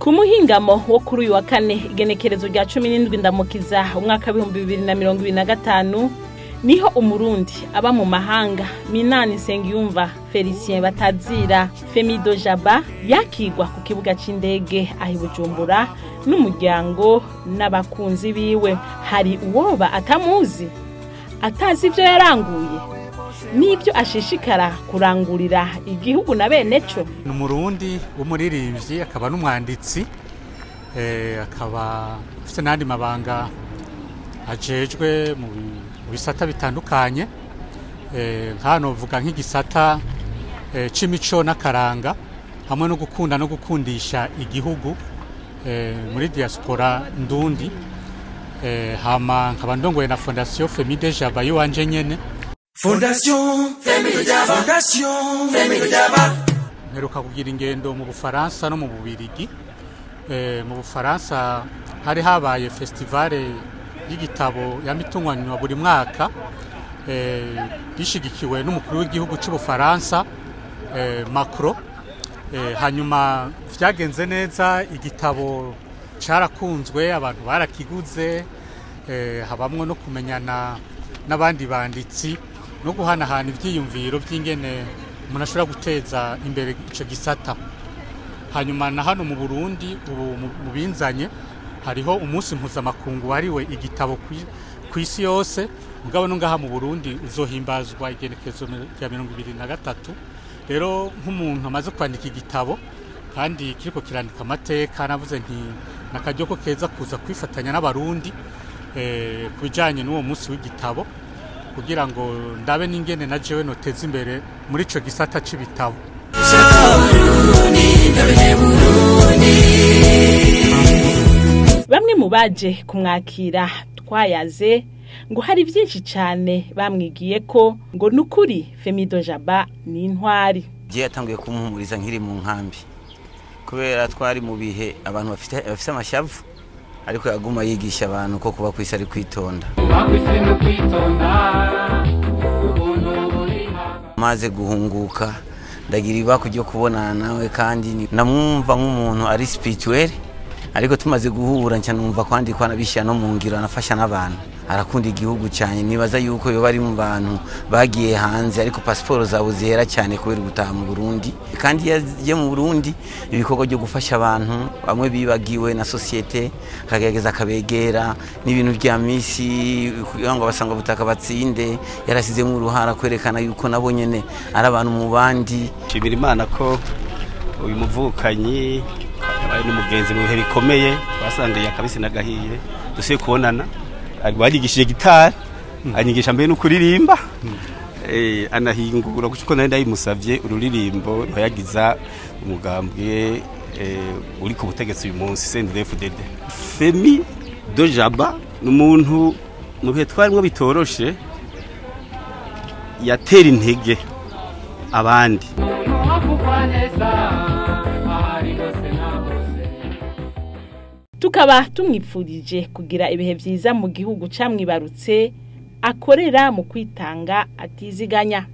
Ku muhingamo wo kuri uyu wa kane, igenekerezo rya 17 Ndamukiza, umwaka w'2025, niho Umurundi aba mu mahanga Minani Nsengiyumva Felicien batazira Femido Jaba yakigwa ku kibuga c'indege aho i Bujumbura n'umuryango n'abakunzi biwe. Hari uwoba atamuzi, atazi ivyo yaranguye n'ibyo ashishikara kurangurira igihugu na bene co? Ni Umurundi w'umuririmbyi, akaba n'umwanditsi, akaba afite n'andi mabanga ajejwe mu bisata bitandukanye. Nk'hano vuga nk'igisata c'imico n'akaranga hamwe no gukunda no gukundisha igihugu muri diaspora ndundi. Hama nkaba ndongoye na Fondation Femide Jaba yiwanje nyene. Fondation Femido Jaba. Fondation Femido Jaba. Mperuka kugira ingendo mu Bufaransa no mu Bubirigi. Mu Bufaransa hari habaye festival y'igitabo yamitunganywa buri mwaka, bishigikiwe n'umukuru w'igihugu c'Ubufaransa, Macron. Hanyuma vyagenze neza, igitabo carakunzwe, abantu barakiguze, habamwo no kumenyana n'abandi banditsi no guhanahana ivyiyumviro vy'ingene umuntu ashobora guteza imbere ico gisata. Hanyuma na hano mu Burundi ubu mu binzanye hariho umunsi mpuzamakungu wariwe igitabo kw'isi yose, mugabo no ngaha mu Burundi uzohimbazwa igenekerezo rya 23. Rero nk'umuntu amaze kwandika igitabo kandi kiriko kirandika amateka, navuze nti nakaryo ko keza kuza kwifatanya n'Abarundi ku bijanye n'uwo munsi w'igitabo, kugira ngo ndabe n'ingene na jewe noteza imbere muri ico gisata c'ibitabo. Bamwe mu baje kumwakira twayaze ngo hari byinshi cyane bamwigiye ko ngo nukuri Femido Jaba ni intwari. Je yatanguye kumuhumuriza nkiri mu nkambi, kubera twari mu bihe abantu bafite amashavu, ariko yaguma yigisha abantu ko kuba kwisi ari kwitonda. Maze guhunguka ndagira ibako ryo kubonana nawe, kandi namwumva nk'umuntu ari spirituel, ariko tumaze guhura nca numva kwandi kwanabishyira no mu ngiro, anafasha n'abantu, arakunda igihugu cyane. Nibaza yuko yoba ari mu bantu bagiye hanze ariko pasiporo zabo zihera cyane kubera gutaha mu Burundi, kandi yagiye mu Burundi ibikorwa byo gufasha abantu bamwe bibagiwe na societe, akagerageza akabegera n'ibintu bya misi kugira ngo abasanga butaka batsinde. Yarasizemo uruhara kwerekana yuko nabo nyene ari abantu mu bandi. Nshimira Imana ko uyu muvukanyi yabaye n'umugenzi mu bihe bikomeye, twasangiye akabisi n'agahiye, dusuye kubonana. Barigishije gitari, anyigisha mbere no kuririmba, anahingura kuko nari ndayimusavye ururirimbo ruhayagiza umugambwe uri ku butegetsi uyu munsi CNDD-FDD. Femido Jaba ni umuntu mu bihe twarimwo bitoroshe yatera intege abandi. Tukaba tumwipfurije kugira ibihe vyiza mu gihugu camwibarutse, akorera mu kwitanga atiziganya.